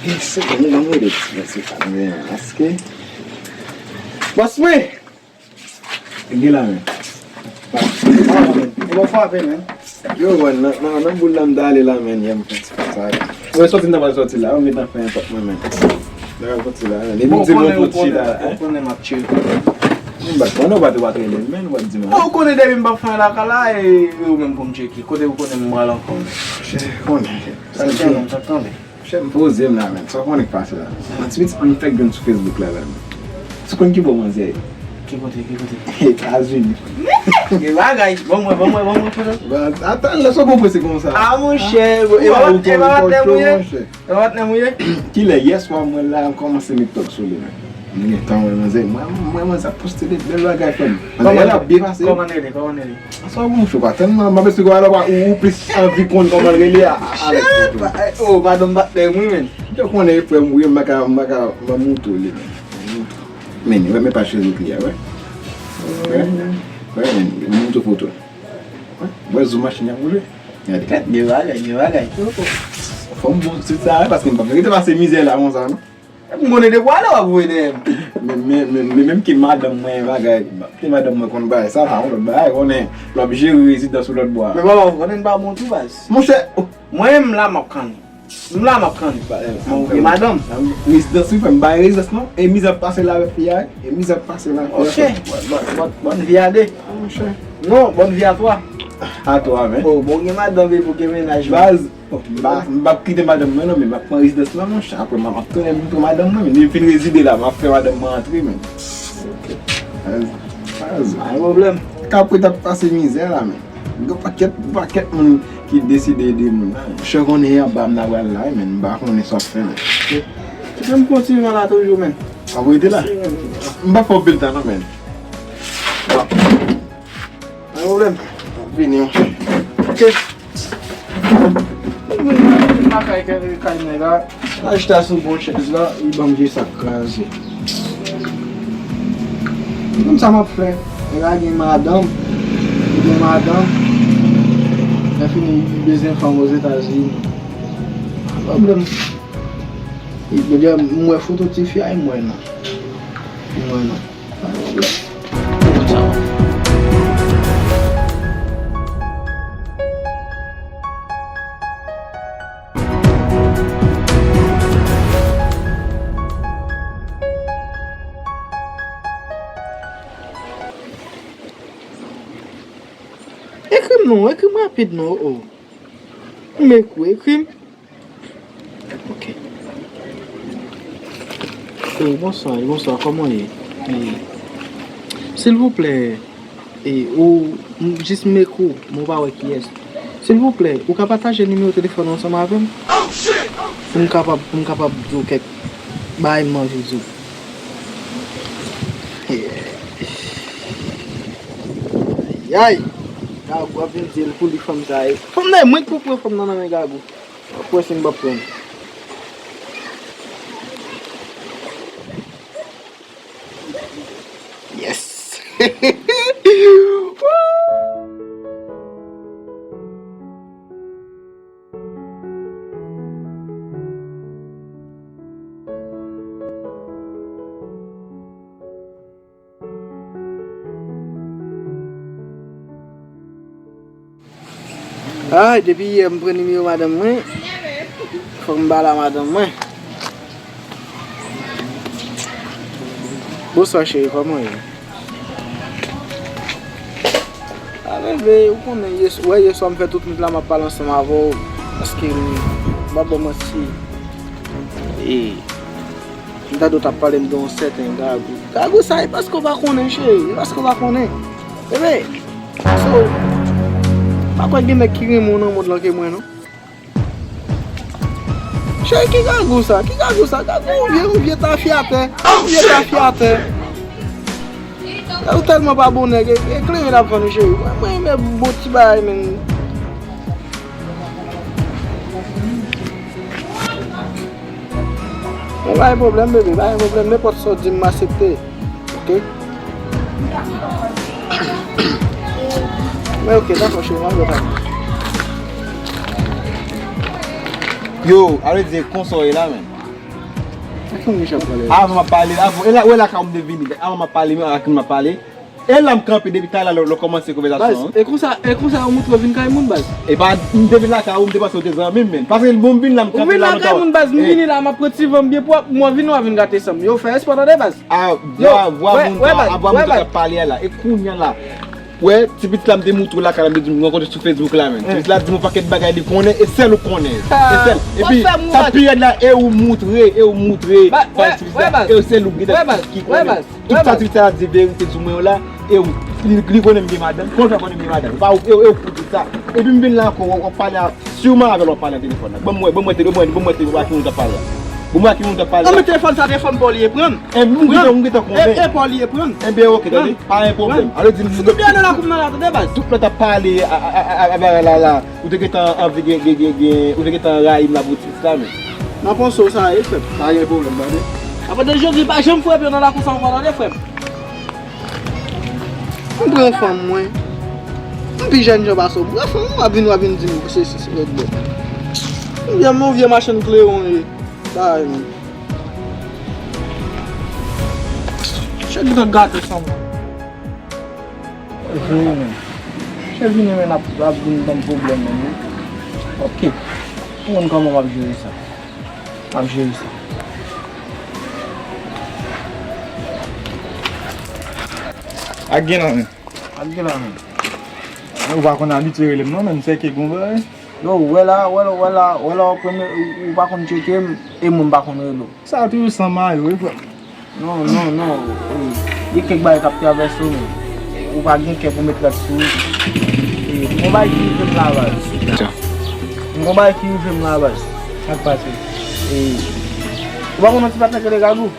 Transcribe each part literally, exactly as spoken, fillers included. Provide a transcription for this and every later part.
Yes, se bon, ban m rele ti mesye sa, men, aske. Bòs mwen! Gen la, men. E bon frape, men. Yo, man, nan, nan, nan boul la m ta ale la, men, yè m fè ti konsa. Mwen sòti m ta pral sòti la, mwen gentan fè enpòt mwen, men. Nan sòti la, men. Depi m di mwen fòti la, hein? Ou konnen m ap tcheke. M bat, konnen ou pa te, pa te rele m, men, ou pa t di m. Ou konnen depi m pa fè lakay la, e ou menm pou m tcheke. Kote ou konnen m pral ankò, men. Konnen. Sa k gen non, sa k tande. Chè m poze m la, men. Sa w konnen k pase la? Yon ti pitit moun fèk jwenn sou Facebook la, la, men. Ou konn ki bò manzè ye? Ki kote, ki kote? Etazini. Gen bagay. Ban mwen, ban mwen, ban mwen foto. Bon, atann, lè sa w konprann se konsa. Ah, monchè, e pa patnè m ou ye? E pa patnè m ou ye? Kilè, yè swa mwen la, m kòmanse met tòg sou li, men. M gen tan wè manzè, mwen, mwen, manzè ap poste de bèl bagay, frè m. Manzè, lè l ap byen pase. Kòman l rele? Kòman l rele? Sa w gon cho pa tèlman, m ap esplike w alò, ou, ou plis anvi konn kòman l rele a, a, avèk foto. Shit, pa, eh, oh, madanm batè m wi, men. Yo konnen frè m wi, m pa ka, m pa ka, m ap montre w li, men. Men, wè, men pa cheri kli a, wè. Wè, wè, men, m montre foto. Wè, wè zo machin ap boule. Gade. Gade, gen bagay, gen bagay. Fò m bon ti sa, wè, paske m pa merite pase mizè la konsa, non. M konnen depi w ale w ap voye dèyè m. Men, men, men, men menm ke madanm mwen bagay, ke madanm mwen konn bagay sa, sa yon lòt bagay, konnen l ap jere rezidans ou lòt bò a. Men papa, ou konnen n pa bon tou baz. Monchè, oh. Mwen menm la m ap kanni. M la m ap kanni. Mwen gen madanm. Rezidans wi frè m, m pa gen rezidans non. E mizè ap pase la avèk fi a, e mizè ap pase la avèk fi a. Ok, bòn, bòn, bòn, bòn vi a de. Monchè. Non, bòn vi a twa. A twa, men. Oh, bon, gen madanm epi w gen mennaj. Baz. M pa, m p ap kite madanm mwen non, men m ap pran rezidans lan, monchè. Apre m ap tounen vin pran madanm mwen, men depi m fin rezide la, m ap fè madanm mwen antre, men. Baz, baz. Pa gen pwoblèm. Kaprit ap pase mizè la, men. Gen pakèt, pakèt moun ki deside ede moun la, men. Monchè, konnen anba m nan pral la, men m pa konnen sa w ap fè, men. Kite m kontinye la toujou, men. Ap rete la? Si, men. M p ap fè w pèd tan non, men. Pa gen pwoblèm. Vini, monchè. Ok. Vin lakay kay, kay nèg la. L chita sou bon chèz la, li ban m vye sak kraze. Konn sa m ap fè. Nèg la gen madanm. Li gen madanm. Lè fini, li bezwen fanm Ozetazini. Pa pwoblèm. Li, m wè foto tifi a, li m wè non. Li m wè non. Ekri m non, ekri m rapid non, oh. M ekri, ekri m. Ok. Oh, bonswa, bonswa, kòman w ye? E, silvouplè, e, ou, m, jis m ekri w, men w pa wè kiyès. Silvouplè, ou ka pataje nimewo telefòn ou ansanm avè m? Pou m kapab, pou m kapab di w kèk bagay m anvi di w. Ayayay! Gagou ap vin di l pou li fanm sa ye. Fanm nan, mwen k pou pran fanm nan nan men Gagou. Mwen si m p ap pran. Yes! Ay, depi yè m pran nimewo madanm mwen, fòk m pale a madanm mwen. Bonswa cheri, kòman w ye? A, bebe, ou konnen, yè, wè, yè swa m fè tout nwit la, m ap pale ansanm avè w, paske m, m p ap ba w manti. E, m tande w t ap pale m de yon sèten Gagou. Gagou sa, e paske w pa konnen, cheri, e paske w pa konnen. Bebe, so, pa kwè gen nèg ki renmen w nan mond lan ke mwen, non. Cheri, ki Gagou sa? Ki Gagou sa? Gagou yon vye, yon vye tafyatè. Yon vye tafyatè. Gagou tèlman pa bon nèg, e, e kleren l ap vann wi, cheri. Mwen, mwen renmen bon ti bagay, men. Men pa gen pwoblèm, bebe, pa gen pwoblèm. Nenpòt sa w di m, m aksepte. Ok? Men ok, dakò, cheri, m ap wè w talè. Yo, a vle di se konsa w ye la, men. Avan m ap pale, avan, e la, ou wè la ka m te vini, avan m ap pale, men ak m ap pale. E la m kanpe depi talè lè, lè w kòmanse konvèsasyon an. Baz, e konsa, e konsa yo montre w vin kay moun, baz. E pa, m te vin lakay ou, m te panse w te zanmi m, men. Paske bon, m vin la, m kanpe la lontan. Ou vin lakay moun, baz, m vini la, m ap pran ti van m byen pwòp, mwen vin, w a vin gate san m. Yo, fè espò tande, baz. A, vwa, vwa moun, a, vwa moun k ap pale a la. E kounye a la. Wè, ti pitit la m te moutre w lakay la, m te di m rankontre sou Facebook la, men. Ti pitit la di m yon pakèt bagay li konnen, e sèl ou konnen. E sèl. Epi, sa k pi rèd la, e ou moutre, e ou moutre, pa ti pitit la, e sèl ou gentan ki konnen. Tout sa ti pitit la di verite sou mwen yo la, e ou, li, li konnen m gen madanm, konn fè konnen m gen madanm. Pa ou, e, e ou pou di sa. Epi m vin la ankò, w ap pale a Siman avè l w ap pale nan telefòn nan. Ban m wè, ban m wè, ban m wè, ban m wè telefòn, a ki moun w t ap pale a. Ban m wè a ki moun w t ap pale a. An, men telefòn sa, telefòn pa w li ye pran. E m gentan, m gentan konnen. E, e pa w li ye pran. Enben, oke, tande. Pa gen pwoblèm. Ale di m. Fouti byen nan lakou m nan la, tande, baz. Tout lè w t ap pale a, a, a, a, a bagay la, la, ou te gentan anvi gen, gen, gen, gen, ou te gentan rayi m la pou ti sa, men. Nan panse w sa ye, frè m. Pa gen pwoblèm, tande. Apa de Jezi pa janm frape nan lakou sa ankò, tande, frè m. M pran fanm mwen. M pi jèn jan pase w. M pran fanm mwen, w ap vin, w ap vin di m sesi, se lòt bò. Ou vye, ou vye machann klewon ye. Sa a, men. Chèf gentan gate san mwen. Jere, men. Chèf vini, men, ap, ap vin ban m pwoblèm, men, wi. Ok. Ou konn kòman m ap jere sa. M ap jere sa. Ak gen la, men. Ak gen la, men. Ou pa konn abitye rele m non, men m sèke gon bagay. Yo, wè la, wè la, wè la, wè la, ou premye, ou, ou pa konn tcheke m, e mwen m pa konn rele w. Sa toujou san mayo, wi, frè m. Non, non, non. E, gen kèk bagay k ap travèse w, men ou pa gen kè pou met rad sou ou. E, gon bagay ki rive m la, baz. Gon bagay ki rive m la, baz. Sa k pase? E, ou pa konn yon ti patnè ki rele Gagou?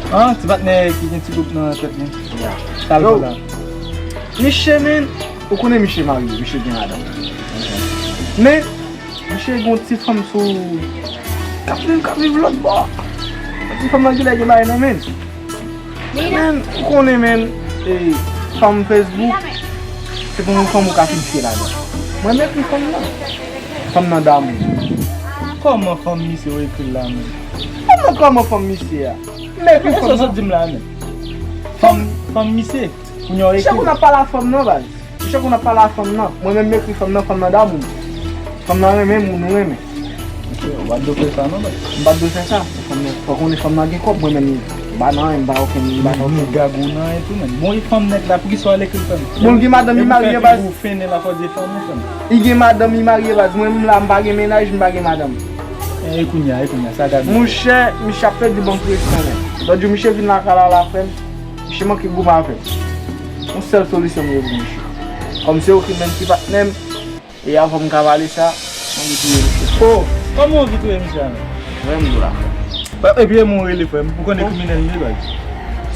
Ah, ti patnè ki gen ti bout nan tèt li. Yo, misye, men, ou konnen misye marye, misye gen madanm. Men, misye gen yon ti fanm sou, k ap viv, k ap viv lòt bò. Ti fanm nan genlè gen bagay nan men l. Men, ou konnen, men, e, fanm Facebook, se pou yon fanm ou ka fin fye ladan. Mwen, m ekri fanm nan. Fanm nan damou. Kòman fanm misye ou ekri l la, men? Kòman, kòman fanm misye a? M ekri fanm nan. Sa w sot di m la, men? Fanm, fanm misye. Kounye a w ekri. Chak ou n ap pale a fanm nan, baz. Chak ou n ap pale a fanm nan. Mwen menm m ekri fanm nan, fanm nan damou m. Fanm nan renmen m, nou renmen. Misye, ou pa t dwe fè sa non, baz. M pa t dwe fè sa. Fanm nan, fò konnen fanm nan gen kòb, mwen menm m pa nan anyen, m pa okenn, m pa nan okenn. Gagou nan anyen tou, men. Bon, e fanm nèg la, poukisa w al ekri l, fanm? Bon, l gen madanm, li marye, baz. Ou fennen la, fò di fanm ou, fanm. Li gen madanm, li marye, baz. Mwen menm la, m pa gen mennaj, m pa gen madanm. E kounye a, e kounye a, sa gade. Monchè, misye ap pèdi ban m presyon, men. Lòt jou, misye vin lakay la, la, frè m. Misye manke goumen avè m. Yon sèl solisyon m gen pou misye. Kòm se ou ki menm ki patnè m, e avan m ka pale sa, m anvi touye misye. Oh, kòman w anvi touye misye a menm? Frè m di w la, frè m. Epi e mwen w rele, frè m, ou konnen kriminèl li ye, baz.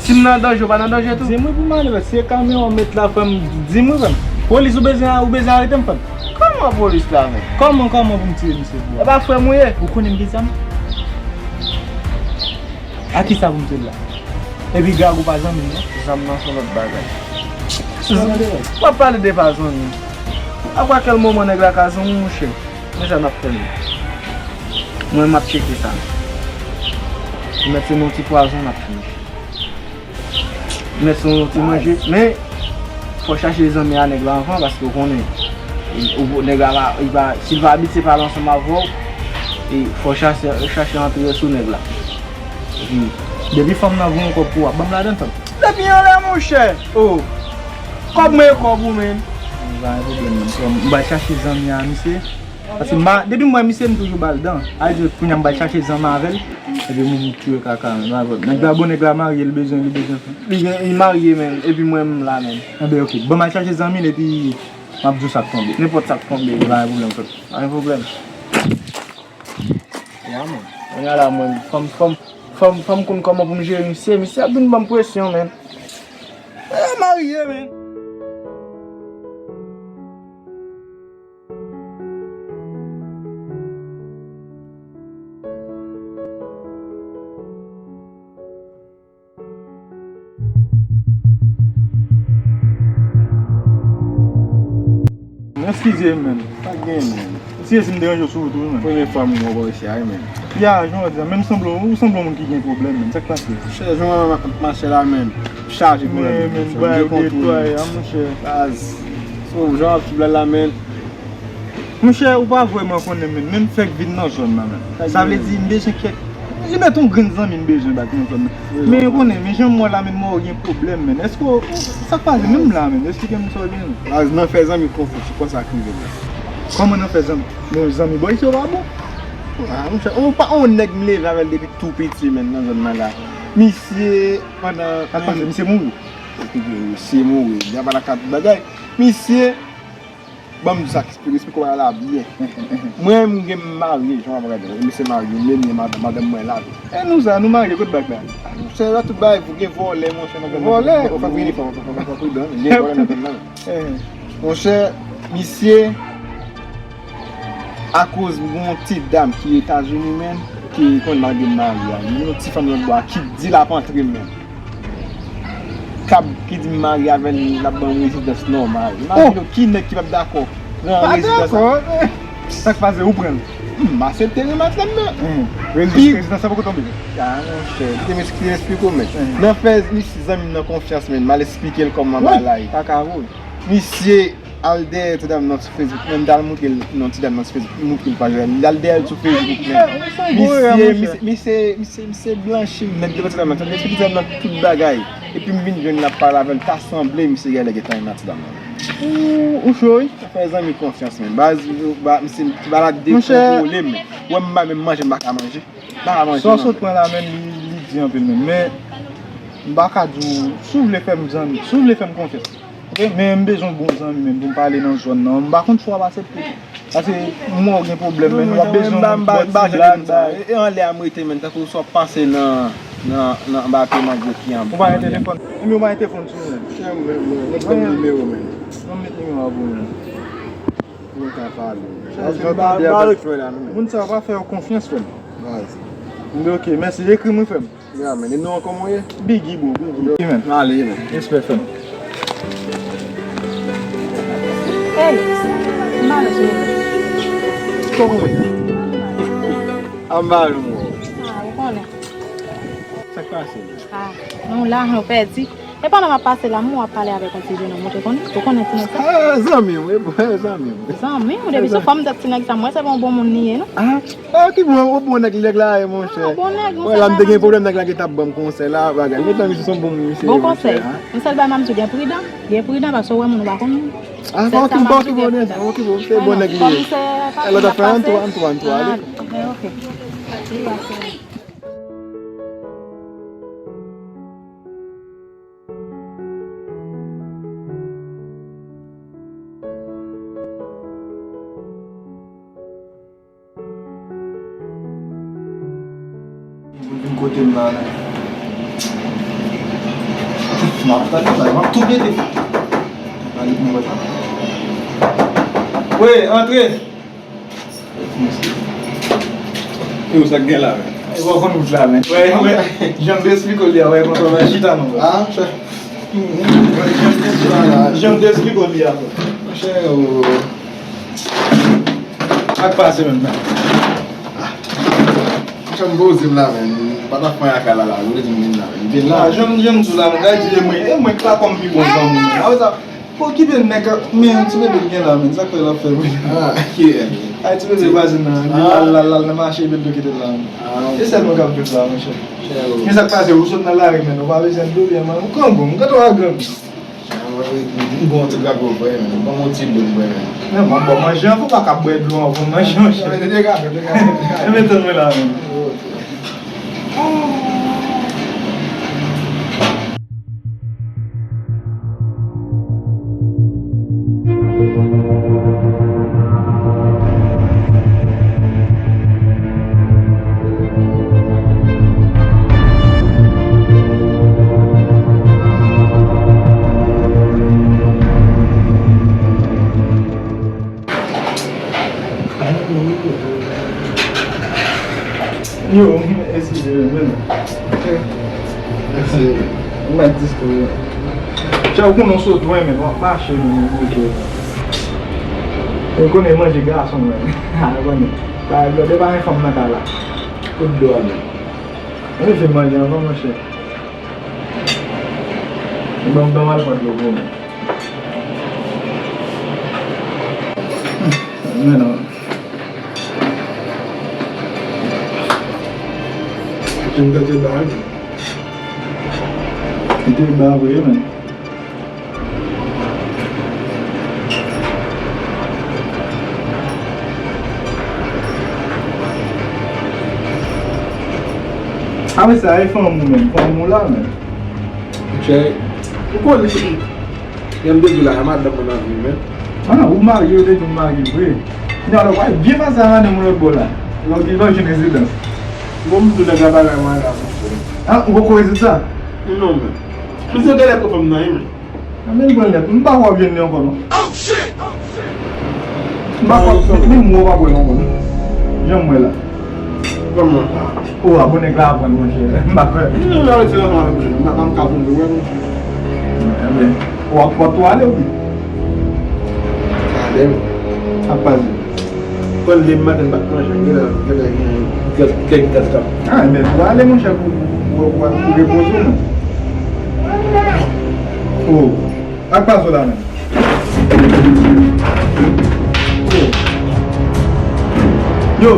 Si m nan danje, ou pa nan danje tou? Di m wi pou m ale, baz. Si e kamyon w met la, frè m, di m wi, frè m. Polis ou bezwen, ou bezwen arete m, frè m? Kòman polis la menm? Kòman, kòman pou m tiye misye pou ou? E pa frè m ou ye? Ou konnen m gen zam? A kisa pou m te la? Epi Gagou pa zanmi m non. Zam nan se yon lòt bagay. W ap pale de pa zanmi. Apa kèl moman nèg la ka zanmi w, monchè? Men sa n ap fè menm. Mwen m ap tcheke sa. Mèt se nan ti pwazon n ap fini. Mèt se yon ti manje. Men fò chache zanmi a nèg la anvan, paske w konnen, e, ou, nèg la pa, li pa, si l pa abitye pale ansanm avè w, e fò chache, chache antre sou nèg la. Epi, depi fanm nan voye yon kòb pou w, ap ban m ladann, fanm. Depi anlè, monchè. Oh. Kòb mwen e kòb ou menm. Pa gen pwoblèm, menm. M pral chache zanmi a misye. Paske m pa, depi m wè misye, m toujou ba l dan. A di, kounye a m pral chache zanmi avè l. Epi m touye kaka, menm. Nèg la bon, nèg la marye, li bezwen, li bezwen fanm. Li gen, li marye, menm. Epi mwen, m la, menm. Enben, oke. Bon, m al chache zanmi l, epi m ap di w sa k tonbe. Nenpòt sa k tonbe. Pa gen pwoblèm, frè. Pa gen pwoblèm. Ya, man. Kounye a la, mwen, fò m, fò m, fò m, fò m konn kòman pou m jere misye. Misye ap vin ban m presyon, man. Eh, marye, man. Eskize m, menm. Pa gen, menm. Jezi, m deranje w sou wout ou wi, menn. Premye fwa m wè w isi a wi, menn. Ya, jan w di a, menm sanble, ou sanble yon moun ki gen pwoblèm, menn. Sa k pase? Chè, jan w ap mache la, menn. Chaje pwoblèm, menn. Men, menn, bay ou detway a, monchè. Baz. So, jan w ap sou blal la, menn. Monchè, ou pa vrèman konnen, menn. Men m fèk vin nan zòn nan, menn. Sa vle di, m bezwen kèk, li mèt yon grenn zanmi m bezwen bat nan zòn nan. Men ou konnen, men jan m wè la, menn, m wè w gen pwoblèm, menn. Èske w, sa k pase menm la, menn? Esplike m sa w gen. Baz, nan fè zanmi konfyans, se konsa k rive la. Kòman nan fè zanmi? Bon, zanmi bò isi yo pa bon. Ah, monchè, on pa on nèg m leve avè l depi tou piti, menn, nan zòn nan la. Misye, pandan... Sa k pase? Misye mouri? Misye mouri. Jan pa nan kat bagay. Misye, ban m di sa, eksplike, eksplike w la byen. Mwen, m gen marye, jan w ap gade, misye marye, m renmen madanm, madanm mwen la tou. E nou sa, nou marye, kote bag la? Monchè, la tout bagay, pou gen vòlè, monchè, nan zòn nan. Vòlè? Fò, fò, fò pridan, gen vòlè nan zòn nan. Eh. Monchè, misye, akoz m gen yon ti dam ki Etazini, menn, ki konn lage m marye a. Yon ti fanm lòt bò a ki di l ap antre m, menn. K ap, ki di m marye avè l, l ap ban m rezidans nòmal. Imajine w ki nèg ki p ap dakò pran rezidans la. Pa dakò. Sa k pase, ou pran l? M asepte rematch la, men. Rezidans, rezidans sa poko tonbe. Ah, monchè, kite m eksplike w, men. Nan fè zanmi m nan konfyans, men, m al eksplike l kòman bagay la ye. Kaka, wi. Misye al dèyè ti dam nan sou Facebook, men m t al montre l non ti dam nan sou Facebook, montre l paj la. Li al dèyè l sou Facebook, men. Misye, misye, misye, misye, misye blanchi m nèt devan ti dam nan. Tande ti dam nan tout bagay. Epi m vin jwenn l ap pale avè l, ta sanble misye genlè gentan renmen ti dam nan. Ou, ou cho, wi. Fè zanmi konfyans, men. Baz, ba, misye, ti balad dekontwole, men. Wè m pa menm manje, m pa ka manje. M pa ka manje, non. Sa w sot pran la, men, li, li di anpil, men. Men, m pa ka di w, si w vle fè m zanmi, si w vle fè m konfyans. Ok, men m bezwen bon zanmi, men, pou m pale nan zòn nan. M pa konn si w ap aksepte. Paske m wè w gen pwoblèm, men, w ap bezwen yon bon ti blag, bay. E, e anlè a m rete, men, tankou si w ap pase nan, nan, nan anba pye mango ki anba. Ou pa gen telefòn? Ebyen, ou pa gen telefòn sou ou, men. Chè, mwen, mwen, mwen, ban m nimewo, men. Non, m met nimewo a pou ou, men. Mwen ka pale. Chè, se ba, ba lòt jwè la, non, men. Moun sa yo pa fè yo konfyans, frè m. Baz. Men ok, mèsi, ekri m, wi, frè m. Ya, men, e non an kòman w ye? Biggie, bro, Biggie. Ok, men. Ale, men. Respè, frè m. Ey, m ale sou ou. Kòman w ye? Anba nou. Ah, ou konnen. Sa k pase la? Ah, nou la, nou pèdi. E pandan m ap pase la, m wè w ap pale avèk yon ti jenòm, ou te konn, ou konnen ti nèg sa? Ah, zanmi w, e bon, e zanmi w. Zanmi w, depi sou fòm tèt ti nèg sa, m wè se pa yon bon moun li ye, non? Ah, ah, ki bon, yon bon nèg, nèg la ye, monchè. Ah, bon nèg, monchè. Wè, la m te gen pwoblèm, nèg la gentan ap ban m konsèy la, bagay. Gentan misye se yon bon moun, misye ye, monchè. Bon konsèy. Yon sèl bagay m ap di w, byen pridan, byen pridan, paske w wè moun ou pa konn. Ah, ok, bon, ok, bon, ok, bon, se bon nèg li ye. E lòt afè, ann tou, ann tou, ann tou, ale. Ah, ok. Vin kote m la, la. Non, tande sa, m ap tou pete. Wi, antre. Yo, sa k gen la, men? E w konn wout la, men. Wè, wè. Jan m te esplike w li a, wè, konsa w chita non. Ah, chè. Jan m te esplike w li a. Monchè, o. Sa k pase menm nan? Monchè, m poze m la, men. M pa t ap fè anyen ak la, la. Ou vle di m vin la, men. M vin la. Ah, jan m, jan m di w la, men. Gade, e mwen, e mwen k la kòm pi bon zanmi w, men. Apre sa, okipe nèg, men ti bebe l gen la, men, sa k fè l ap fè, wi. Ah, yeah. Ay, ti bebe vwazen nan, li al, al, al nan mache, epi l tou kite l la, men. Ah, ok. E sèl mwen k ap viv la, monchè. Men sa k pase, ou sot nan lari, men, ou pa bezwen dlo, byen, men, ou grangou, m kontan w a grangou. Ah, m gon ti drapo vre, men, ban m yon ti dlo vre, men. Men, mwen bon manje, an, fò pa ka bwè dlo anvan manje, monchè. Men, te gade, te gade. Men, tann mwen la, men. Ok. Yo, eskize m, men. Eskize. M mèt dispo yo. Chè, ou konnen w sot lwen, men w ap mache, men, ok. Ou konnen manje gason, men. A, ou konnen. Ba, blòdè pa gen fanm nan kay la. Kot dlo a menm? Ann fè manje avan, monchè. Ban m, ban m al pran dlo pou mwen. Men non. Ou te gate ba, wi. Ou te ba vre, men. A, men sa, e fanm ou menm, fanm ou la, men. Monchè, ou konnen, jan m te di w la, a madanm mwen nan vi m, men. A, ou marye, ou te di w marye vre. Kounye a la, w al byen pase a madanm ou lòt bò la. Lòt, lòt jen rezidans. Bon, m di w nèg la pa la, mwen la, monchè. A, ou poko rezoud sa? Non, men. Misye genlè pran fanm nan, wi, men. Anben, l pran nèt. M pa kwè w ap jwenn li ankò, non. M pa kwè, menm mwen w p ap wè l ankò, non. Jan m wè la. Kòman sa? O, a bon, nèg la aprann, monchè. M pa kwè. Non, non, se nòmal, monchè. M pa, m pa ka konn wè, monchè. Anben, w ap, w ap tou ale, wi. Ale, wi. Ap pase. Konn demen maten m pa t manje, m genlè, genlè gen kèk, kèk gaz k ap. A, men pou ale, monchè, pou, pou, pou, pou repoze w, non. O, ak pa zo la menm. O. Yo.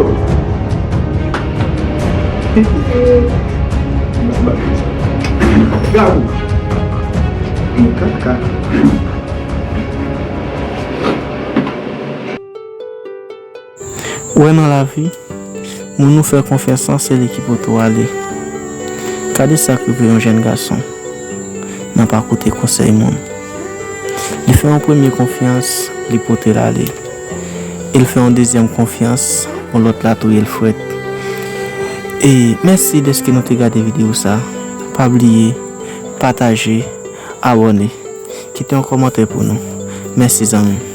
Gabou. Kaka. Ou wè nan lavi, moun ou fè konfyans lan, se li ki pote w ale. Gade sa k rive yon jèn gason nan pa koute konsèy moun. Li fè yon premye konfyans, li pote l ale. E l fè yon dezyèm konfyans, yon lòt la touye l frèt. E mèsi dèske nou te gade videyo sa. Pa bliye pataje, abòne, kite yon kòmantè pou nou. Mèsi zanmi m.